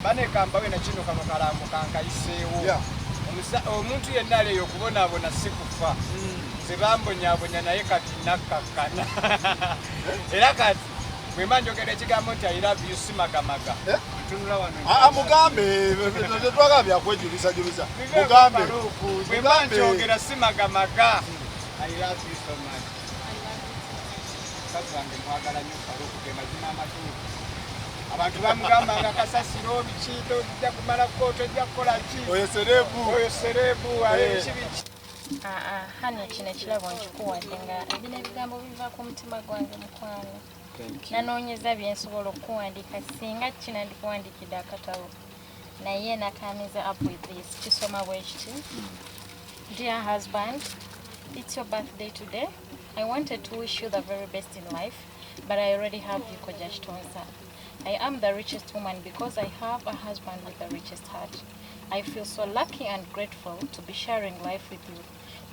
Banekambawe na kino kano kalambo kankayiseewo. Omuntu yenna aleeyo okubonaabona si kufa. Nze bambonyaabonya naye kati nakkakkana. Era kati bwe mba njogera ekigambo nti "I love you", simagamaga. Eh? Ntunula wano. Ah, mugambe, tetwagala byakwejulisajuliza, mugambe. Bwe mba nkyogera simagamaga. I love you so much. Mukazi wange mwagala nnyo Faruku, ge mazima amatuufu. Abantu bamugambanga kasasiro biki, tojja kumalako, tojja kukola ki. Oyo celeb. Oyo celeb ale biki biki. Aa, honey, kino ekirabo nkikuwadde nga bino ebigambo biva ku mutima gwange, mukwano. Nanoonyeza bye nsobola okukuwandiika. Singa kinandikuwandiikidde akatabo, naye nakamiza up with this. Kisoma bwe kiti: "Dear husband, it's your birthday today. I wanted to wish you the very best in life, but I already have you, Koja Kitonsa. I am the richest woman because I have a husband with the richest heart. I feel so lucky and grateful to be sharing life with you.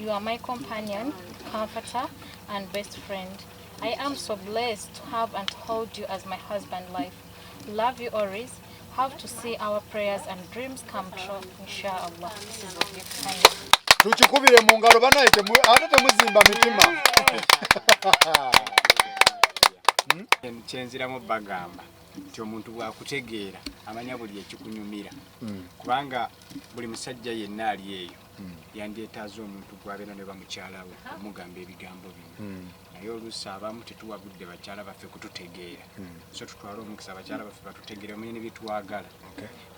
You are my companion, comforter, and best friend. I am so blessed to have and to hold you as my husband life. Love you always. Have to see our prayers and dreams come true, inshallah. This is a gift, honey." Tukikubire mu ngalo banaye, ate temuzimba mitima. Kyenziramu bagamba nti omuntu bw'akutegeera amanya buli ekikunyumira, kubanga buli musajja yenna ali eyo yandyetaaze omuntu gwabeera ne bamukyala we omugamba ebigambo bino. Naye oluusi abamu tetuwa budde bakyala baffe kututegeera, so tutwale omukisa abakyala baffe batutegeere, bamanye ne byetwagala.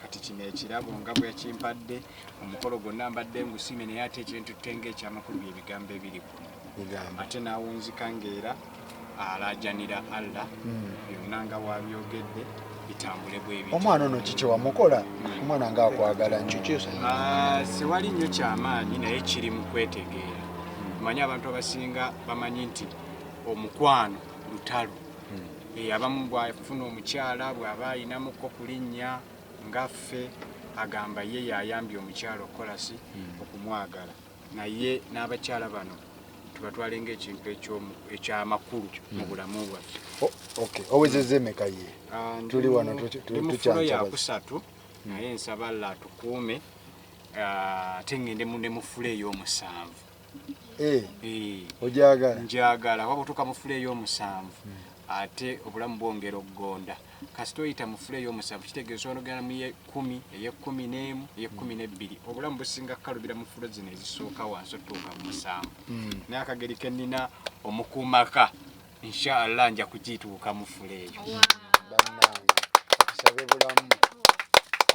Kati kino ekirabo nga bwe yakimpadde, omukolo gwonna mbadde ngusiime, naye ate ekintu tutenga ekyamakulu byebigambo ebiri kuno. Bigambo. Ate n'awunzika ng'era alajanira Allah byonna nga wabyogedde bitambule bwe bityo. Omwana ono kiki wamukola? Omwana nga akwagala nnyo. Ah, siwali nnyo kyamaanyi, naye kiri mu kwetegeera. Omanyi abantu abasinga bamanyi nti omukwano lutalo. Abamu bwafuna omukyala, bw'aba ayinamuko kulinnya nga ffe, agamba ye yayambye omukyala okukola si okumwagala. Naye n'abakyala bano tubatwale ng'ekintu ekyamakulu mu bulamu bwaffe. Okay, owezezza emeka ye? Ah, Tuli wano ndi mu floor tukyancabaza. yakusatu, naye nsaba Allah atukuume, ah, ate ngende ne mu floor ey'omusanvu. Ogyagala? Njagala waba otuuka mu floor ey'omusanvu, ate obulamu bwongera okugonda. Kasita oyita mu floor ey'omusanvu, kitegeeza onogenda mu ye-10, eye-11, eye-12. Obulamu businga kukalubira mu floor zino ezisooka wansi otuuka mu musanvu. Naye akageri ke nnina omukuumaka, inshallah nja kugituuka mu floor eyo. Bannange, tusabe bulamu.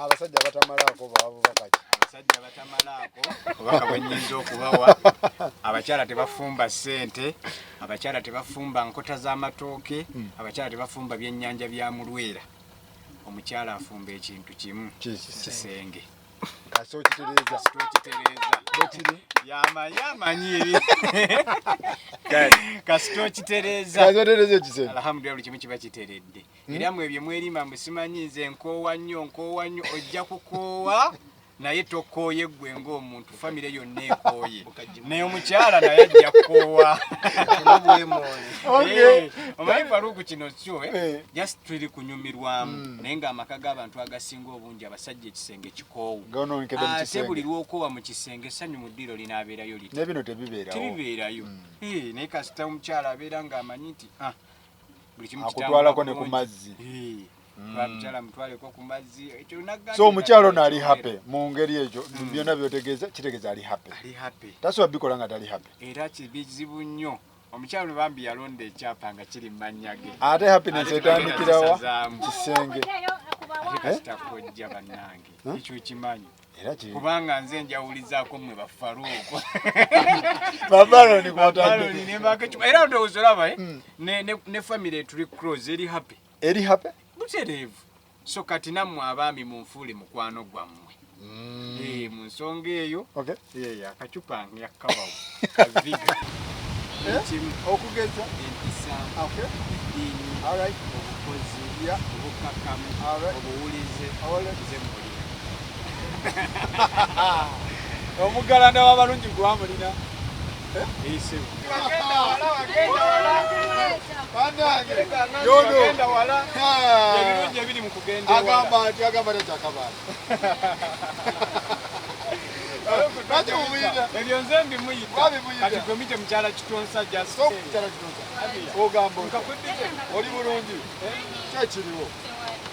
Abasajja batamalaako baba bakaki? Abasajja batamalaako, obubaka bwe nnyinza okubawa: abakyala tebafumba ssente, abakyala tebafumba nkota z'amatooke, abakyala tebafumba byennyanja bya mulwera. Omukyala afumba ekintu kimu. Kiki? Kisenge. Kasi okitereeza. Kasita okitereeza. Bwekiri. Yamanyi, amanyi ebi. Kasita okitereeza. Kasi otereeza ekisenge. Alhamdulillah, buli kimu kiba kiteredde. Era mwe ebyo mwerima mbu simanyi nze nkoowa nnyo, nkoowa nnyo. Ojja kukoowa, naye tokooye ggwe ng'omuntu, famire yonna ekooye, naye omukyala naye ajja kukoowa. Omanyi Faruku, kino kyo just tuli kunyumirwamu, naye ng'amaka g'abantu agasinga obungi, abasajja ekisenge kikoowu. Gaononkedde mu Ate kisenge. buli lwokoowa mu kisenge, essanyu mu ddiiro linaabeerayo liti? N'ebino tebibeerawo. Tebibeerayo. Naye kasita omukyala abeera ng'amanyi nti ah, buli kimu Akutwalako ne kitambula ku mazzi. bulungi. Mukyala mutwaleko ku mazzi, ekyo nagambye. So omukyala ono ali happy mu ngeri ekyo byonna byotegeeza, kitegeeza ali happy. Ali happy. Tasobola bikola nga tali happy. Era kibizibu nnyo omukyala ono bambi yalonda ekyapa nga kiri mu mannya ge. Ate happiness Ate etandikirawa? tugenda zisazaamu. Kisenge. Ate kasita kojja, bannange, ekyo kimanyi. Era kiri. Kubanga nze njawulizaako mmwe bafaruuko. Babaloni. Babaloni. Kwatadde. Nembaako ekimu era ndowooza olaba, eh? Ne family etuli close eri happy. Eri happy. Butereevu. So kati nammwe abaami munfuule mukwano gwammwe. Mu nsonga eyo. Akacupa yakkabawo kaviga ekimu. Okugeza? Empisa, eddiini, obukozi, obukakamu, obuwulize. Nze mulina. Omugalanda w'abalungi gwamulina. Wagenda wala ebirungi ebiri mu kugenda agamba ati agamba takyakabaala lwaki mumuyita ebyo nze mbimuyita kati gwe muyite mukyala Kitonsa mukyala Kitonsa ogamba oli bulungi kyekiriwo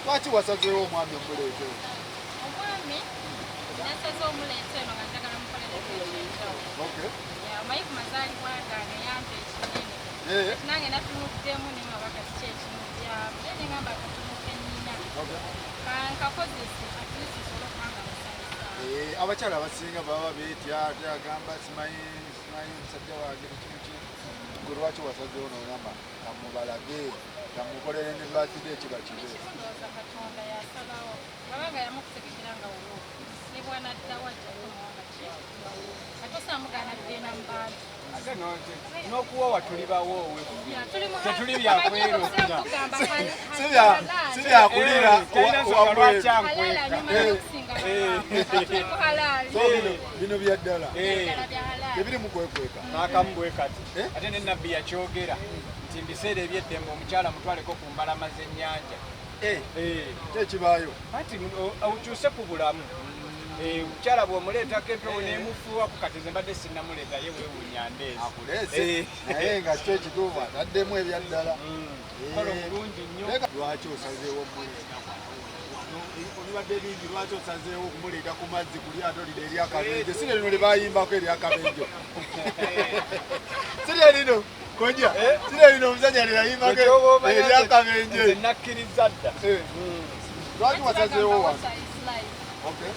lwaki wasazeewo omwami omuleete omwami nasaze omuleete eno nga njagala mukolereko ekyenjawulo omanyi ku mazaalibwa gange yampa ekinene nange natunuddemu nengamba kati ki ekinugyamu naye nengamba akatono kennina kankakozese at least nsobole okuba nga musanyusa abakyala abasinga baba beetya ate agamba simanyi simanyi musajja wange biki gwe lwaki wasazeewo n'ogamba kamubalage kamukolere ne birthday kiba kibe ekimu ndowooza Katonda yasalawo wabanga yamukutegekera nga wuwo ne bwanaddawo ajja kukomawo nga ki nga wuwo ate osamugaana kugenda mu bantu ate n'okuwowa tuli bawoowe tetuli byakweruka si byakulira talina nsonga lwaki ankweka bino bya ddala tebiri mu kwekweka n'akamu bwe kati ate ne Nabbi yakyogera nti mu biseera eby'eddembe omukyala mutwaleko ku mbalama z'ennyanja tekibaayo anti okyuse ku bulamu omukyala bw'omuleetako empewo n'emufuuwaku kati nze mbadde sinnamuleeta ye weewuunya ndeezi akuleese naye nga kyo ekituufu ataddemu ebya ddala kola omulungi nnyo lwaki osazeewo omuleeta olibadde bingi lwaki osazeewo okumuleeta ku mazzi ku lyato lino eryakabenje si lino lye bayimbako eryakabenje si lye lino kojja si lye lino omusajja lye yayimbako eryakabenje nze nakkiriza dda lwaki wasazeewo wano Okay.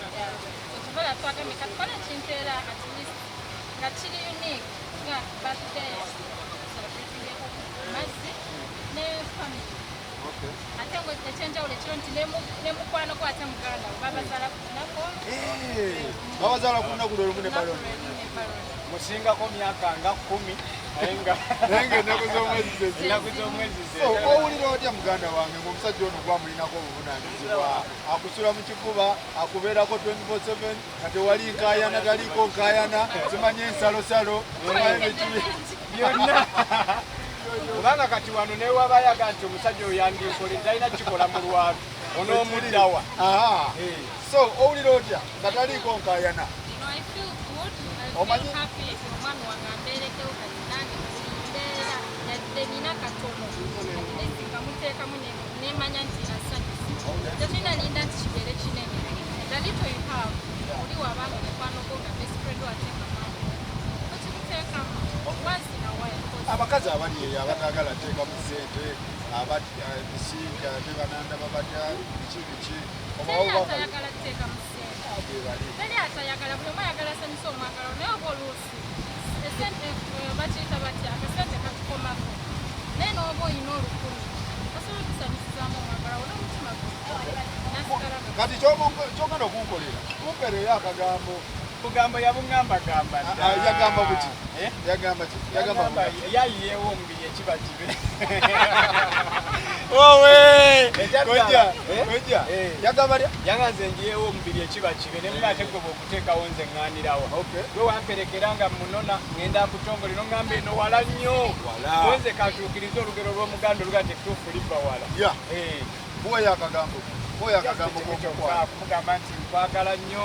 Otubala twagambye katukole ekintu era at least nga kiri unique nga birthday celebratingeko ku mazzi ne family. Ate ngo ekyenjawulo ekiro nti ne mukwano gwo ate muganda we babazaala ku lunaku babazaala ku lunaku lwe lumu ne Baloni musingako myaka nga 10 naye nga ennaku z'omwezi owulira otya muganda wange ng'omusajja ono gwamulinako obuvunaanyizibwa akusula mu kifuba akubeerako 24/7 nga tewali nkaayana taliiko nkaayana simanye ensalosalo simanyi biki byonna kubanga kati wano newabayaga nti omusajja oyo yandinkoledde alina kikola mu lwatu onoomuddawa so owulira otya nga taliiko nkaayana I feel good, I feel happy. Omwami wange ambeereddewo kati nange mbeera yadde nina katono at least nga muteekamu nemanya nti asanyuse tetulina linda nti kibeere kinene the little you have oli wabanga mukwano gwo nga best friend ate nga mama okimuteekamu once in a while abakazi abali eyo abataagala teekamu ssente ababisinga ate banandaba batya biki biki teri atayagala kuteekamu ssente teri atayagala buli omu ayagala asanyusa omwagala naye oba oluusi esente bakiyita batya akasente katukomako naye n'oba oyina olukumi osobola okusanyusizaamu omwagala wo n'omutima gwo kati kyogenda okunkolera kumpereyo akagambo bugambo yabuŋŋambagamba yagamba buki yagamba ki yagamba yayiyeewo omubiri ekiba kibe owe kojja kojja yagamba lya yanga nze njiyeewo omubiri ekiba kibe ne muga ate gwe bw'okuteekawo nze ŋŋaanirawa gwe wamperekera nga munona ŋŋenda nkutongole n'oŋŋamba eno wala nnyo nze kantuukirize olugero lw'omuganda oluga nti ettuufu liva wala buweyo akagambo buweyo akagambo k'omukwano kumugamba nti nkwagala nnyo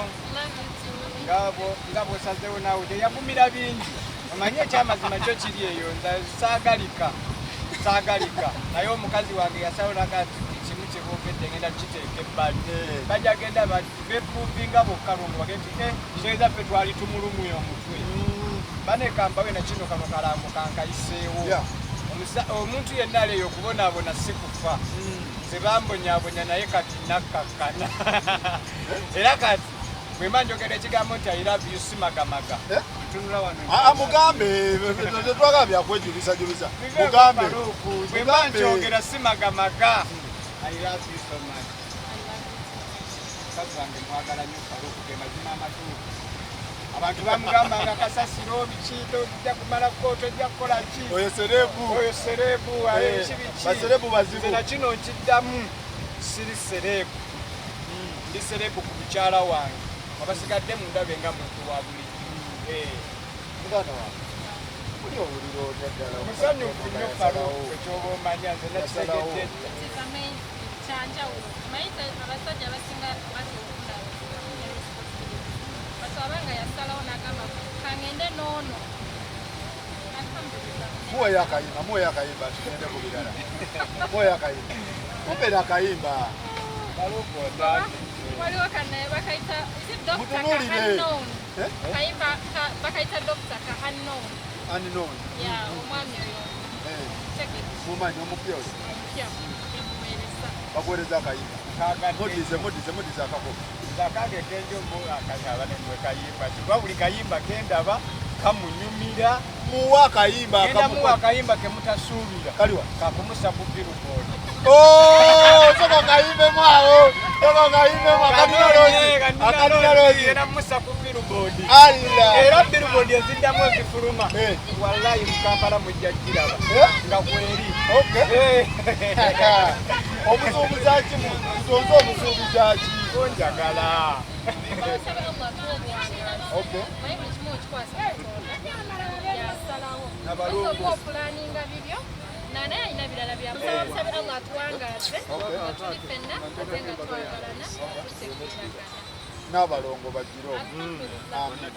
nga bw'osazeewo naawe teyagumira bingi omanyi ekyamazima kyo kiri eyo nze saagalika saagalika naye omukazi wange yasalawo naga nti buli kimu kye boogedde ngenda kukiteeka ebbali bajja genda bepuuvinga bokka lwongo bagende nti kitegeeza ffe twali tumulumwe omutwe banekambawe na kino kano kalango kankayiseewo omuntu yenna ali eyo okubonaabona si kufa nze bambonyaabonya naye kati nakkakkana era kati bwe njogera ekigambo nti I love you simagamaga ntunula wano mugambe tetwagala byakwejubisajubisa mugambe bwe mba nkyogera simagamaga I love you so much mukazi wange mwagala nnyo Faruku ge mazima amatuufu abantu bamugambanga kasasiro biki tojja kumala kooto ojja kukola ki oyo serebu biki biki baserebu bazibu nze na kino nkiddamu siri serebu ndi serebu ku mukyala wange abasigadde mundabe nga muntu wa bulijjo muganda wange Oli owulira otya ddala? Musanyufu nnyo Faruku, ekyoba omanya nze nakitegedde. It is amazing. Kyanjawulo. Manyi abasajja abasinga batya okufuna responsibility. But abanga yasalawo n'agamba kangende n'ono. Alhamdulillah. Muweeyo akayimba, muweeyo akayimba, tugende ku birala. Muweeyo akayimba, mumpeera akayimba. Faruku otandise. Waliwo kanaye bakayita, is it Dr. Mutunuulire. Ka unknown. Eh? Kayimba bakayita Dr. Ka unknown. Unknown. Yeah, omwami oyo. Check it. Mumanyi omupya oyo? Omupya. Emuweereza. Bakuweereza akayimba. Kagadde. Mudize, mudize, mudize akakopo. Nze akange kenjomu akasaba nemwe kayimba kiba buli kayimba kendaba kamunyumira. Muwe akayimba. Genda muwa akayimba kemutasuubira. Kaliwa? Kakumusa ku billboard. Oh, soko kayimbemu awo, soko kayimbemu akalina lozi, akalina lozi. Genda musa ku billboard. Allah. Era billboard eziddamu ezifuluma. Eh. Wallahi mu Kampala mujja giraba. Eh? Nga kweri. Okay. Eh. Omusuubuzi ki musonze, omusuubuzi ki? Njagala. Bamusaba Allah atuwe obuwangazi. Okay. Naye buli kimu okikwasa Katonda. Yasalawo. Nabalongo. Osobola opulaninga bibyo. Naye alina birala byamusaba musabe Allah atuwangaaze nga tuli ffenna ate nga twagalana tutegeeragana. N'abalongo bagiro. Alhamdulillah. Amin.